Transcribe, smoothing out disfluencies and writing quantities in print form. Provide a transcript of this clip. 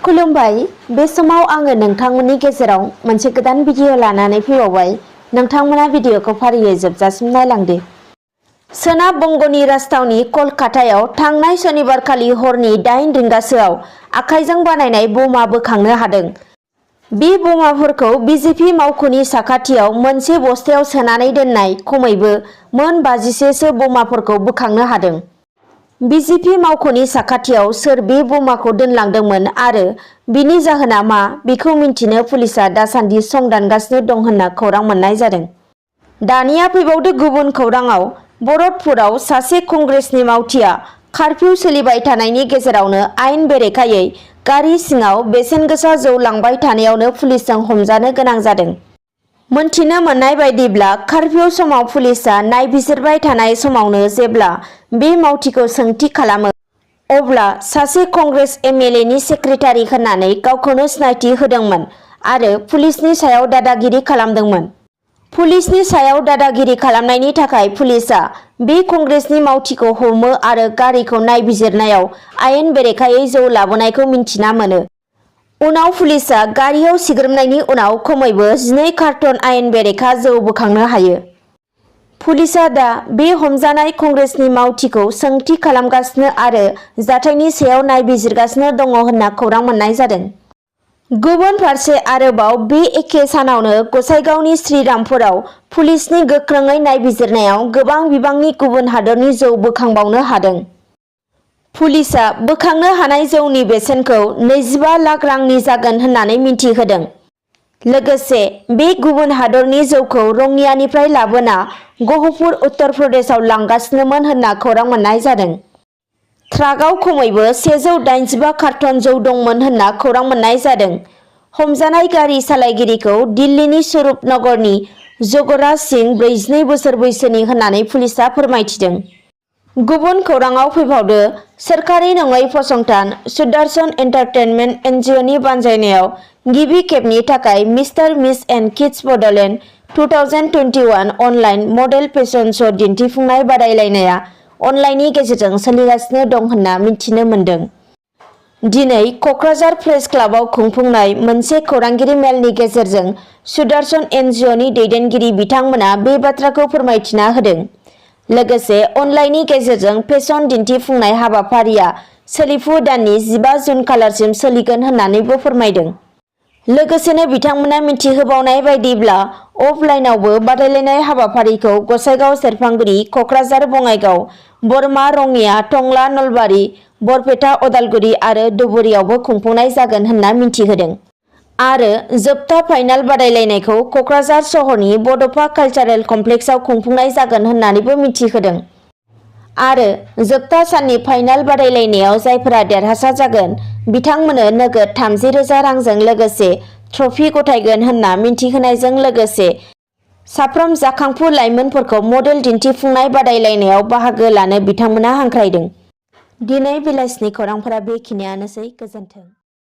खुलुमबाय। बे समाव आङो नोंथांमोननि गेजेराव मोनसे गोदान भिडिअ लानानै फैबावबाय। नोंथांमोना भिडिअखौ फारियै जोबजासिम नायलांदो। सोनाब बंगनि राजथावनि कलकातायाव थांनाय सनिबारखालि हरनि 8 रिंगासोआव आखाइजों बानायनाय बमा बोखांनो हादों। बे बमाफोरखौ बीजेपी मावख'नि साखाथियाव मोनसे बस्तायाव सोनानै दोननाय खमैबो मोन 50सो बमाफोरखौ बोखांनो हादों। बीजेपी मावख'नि साखाथियाव सोर बे बमाखौ दोनलांदोंमोन आरो बिनि जाहोना मा बेखौ मिन्थिनो पुलिसआ दासान्दि संदानगासिनो दं होनना खौरां मोननाय जादों। दानिया फैबावदो गुबुन खौराङाव। भरतपुराव सासे कंग्रेसनि मावथिआ कार्फ्यू सोलिबाय थानायनि गेजेरावनो आयेन बेरेखायै गारि सिङाव बेसेन गोसा जौ लांबाय थानायावनो पुलिसजों हमजानो गोनां जादों। मोनथिनो मोननाय बायदिब्ला कार्फ्यू समाव पुलिसआ नायबिजिरबाय थानाय समावनो जेब्ला बे मावथिखौ सोंथि खालामो अब्ला सासे कंग्रेस एमएलएनि सेक्रेटारि होननानै गावखौनो सिनायथि होदोंमोन आरो पुलिसनि सायाव दादागिरि खालामदोंमोन। पुलिसनि सायाव दादागिरि खालामनायनि थाखाय पुलिसआ बे कंग्रेसनि मावथिखौ हमो आरो गारिखौ नायबिजिरनायाव आयेन बेरेखायै जौ लाबोनायखौ मिन्थिना मोनो। उनाव पुलिसआ गारियाव सिग्रोमनायनि उनाव खमैबो 12 कार्टन आयेन बेरेखा जौ बोखांनो हायो। पुलिसआ दा बे हमजानाय कंग्रेसनि मावथिखौ सोंथि खालामगासिनो आरो जाथायनि सायाव नायबिजिरगासिनो दङ होनना खौरां मोननाय जादों। गुबुन फारसे आरोबाव बे एखे सानावनो गसाइगावनि श्रीरामपुराव पुलिसनि गोख्रोङै नायबिजिरनायाव गोबां बिबांनि गुबुन हादोरनि जौ बोखांबावनो हादों। पुलिसआ बोखांनो हानाय जौनि बेसेनखौ 25 लाख रांनि जागोन होननानै मिन्थिहोदों। लोगोसे बे गुबुन हादरनि जौखौ रङियानिफ्राय लाबोना गहपुर उत्तर प्रदेशआव लांगासिनोमोन होनना खौरां मोननाय जादों। ट्राकआव खमैबो 185 कार्टन जौ दंमोन होनना खौरां मोननाय जादों। हमजानाय गारि सालायगिरिखौ दिल्लीनि स्वरुप नगरनि जगराज सिंह 42 बोसोर बैसोनि होननानै पुलिसआ फोरमायथिदों। गुबुन खौराङाव फैबावदो सोरखारि नङै फसंथान सुदर्शन एन्टारटेनमेन्ट एनजिअनि बानजायनायाव गिबि खेबनि थाखाय mister miss and kids Bodoland 2021 online model fashion show' दिन्थिफुंनाय बादायलायनाया अनलाइननि गेजेरजों सोलिगासिनो दं होनना मिन्थिनो मोन्दों। दिनै क'क्राझार प्रेस क्लाबाव खुंफुंनाय मोनसे खौरांगिरि मेलनि गेजेरजों सुदर्शन एनजिअनि दैदेनगिरि बिथांमोना बे बाथ्राखौ फोरमायथिना होदों। लोगोसे अनलाइननि गेजेरजों फेशन दिन्थिफुंनाय हाबाफारिया सोलिफु दाननि 15 जुन खालारसिम सोलिगोन होननानैबो फोरमायदों। लोगोसेनो बिथांमोना मिथिहोबावनाय बायदिब्ला अफलाइनावबो बादायलायनाय हाबाफारिखौ गसाइगाव, सेरफांगुरि, क'क्राझार, बङाइगाव, बरमा, रङिया, टंला, नलबारि, बरपेटा, अदालगुरि आरो धुबुरीआवबो खुंफुंनाय जागोन होनना मिन्थिहोदों। आरो जोबथा फाइनाल बादायलायनायखौ क'क्राझार सहरनि बड'फा कालचारेल कमप्लेक्सआव खुंफुंनाय जागोन होननानैबो मिन्थिहोदों। आरो जोबथा साननि फाइनाल बादायलायनायाव जायफोरा देरहासार जागोन बिथांमोननो नोगोद 30,000 रांजों लोगोसे ट्रफी गथायगोन होनना मिन्थिहोनायजों लोगोसे साफ्रोम जाखांफु लाइमोनफोरखौ मडेल दिन्थिफुंनाय बादायलायनायाव बाहागो लानो बिथांमोना हांख्रायदों। दिनै बेलासिनि खौरांफोरा बेखिनियानोसै। गोजोन्थों।